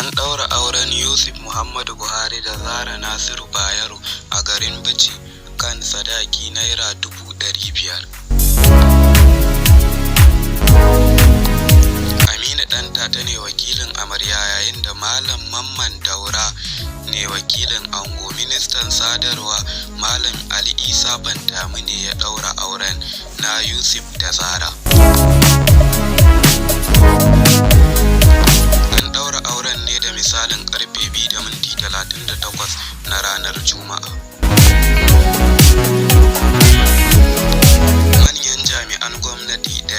An ɗaura auren Yusuf Muhammadu Buhari da Zara Nasiru Bayero a garin Bichi kan sadaki Naira 500,000. Aminu Ɗantata ne wakilin amarya yayin da Malam Mamman Daura ne wakilin ango. Ministan Sadarwa Malam Ali Isa Pantami ne ya ɗaura auren na Yusuf da Zara. An ɗaura auren ne da misalin karfe 2:38 na ranar Juma'a. Manyan jami'an gwamnati da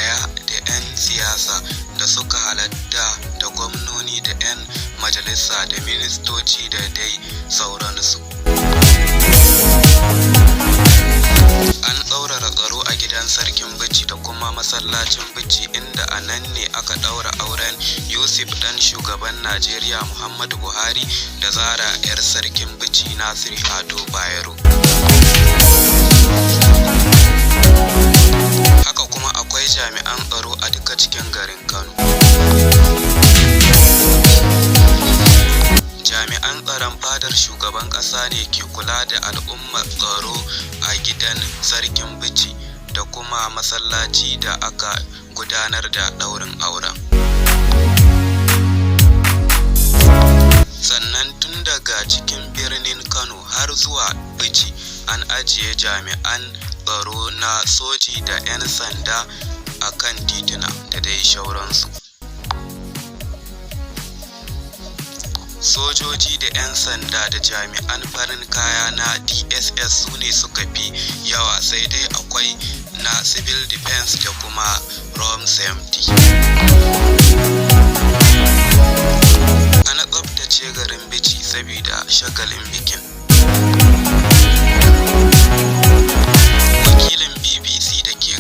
'yan siyasa da suka halatta da gwamnoni da 'yan majalisa da ministoci da dai sauransu. An tsaurara tsaro a gidan Sarkin Bichi da kuma masallacin Bichi, inda a nan ne aka ɗaura auren Yusuf ɗan shugaban Najeriya Muhammadu Buhari da Zara 'yar Sarkin Bichi Nasiru Ado Bayero. Haka kuma akwai jami'an tsaro a duka cikin garin Kano. Jami'an tsaron fadar shugaban ƙasa ne ke kula da al'amuran tsaro a gidan Sarkin Bichi da kuma masallaci da aka gudanar da ɗaurin auren. Sannan tun daga cikin birnin Kano har zuwa Bichi an ajiye jami'an tsaro na soji da 'yan sanda a kan tituna da dai sauransu. Sojoji da 'yan sanda da jami'an farin kaya na DSS su ne suka fi yawa, sai dai akwai na Civil Defense da kuma Road Safety. An tsaftace garin Bichi saboda shagalin bikin. Wakilin BBC da ke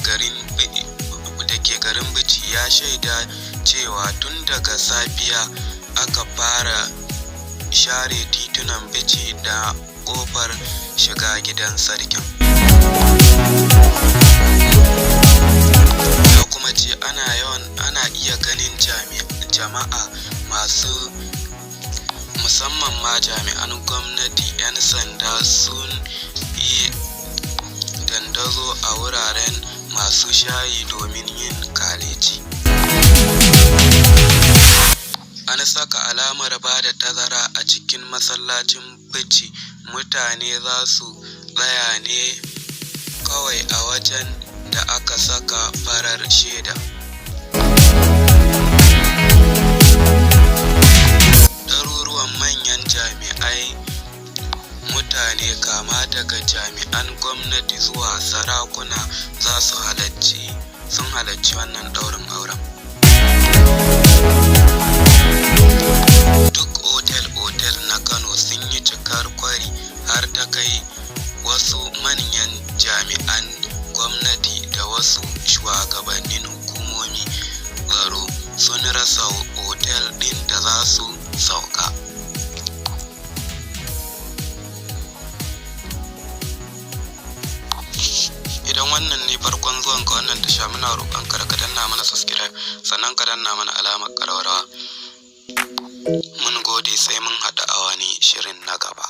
garin Bichi ya shaida cewa tun daga safiya aka fara share titunan Bichi da ƙofar shiga gidan sarkin. Ya kuma ce ana iya ganin jama'a masu musamman ma jami'an gwamnati, 'yan sanda sun yi dandazo a wuraren masu shayi domin yin kaleci. An saka alamar bada tazara a cikin masallacin Bichi, mutane za su tsaya ne kawai a wajen da aka saka farar sheda. Ɗaruruwan manyan jami'ai mutane kama daga jami'an gwamnati zuwa sarakuna sun halarci wannan ɗaurin auren. Duk otel-otel na Kano sun yi cikar kwari har ta kai wasu manyan jami'an gwamnati da wasu shugabannin hukumomin tsaro sun rasa otel ɗin da za su sauka. Idan wannan ne farkon zuwanka wannan tasha, muna roƙon ka da ka danna mana subscribe, sannan ka danna mana alamar ƙararrawa. Mun gode, sai mun haɗu a wani shirin na gaba.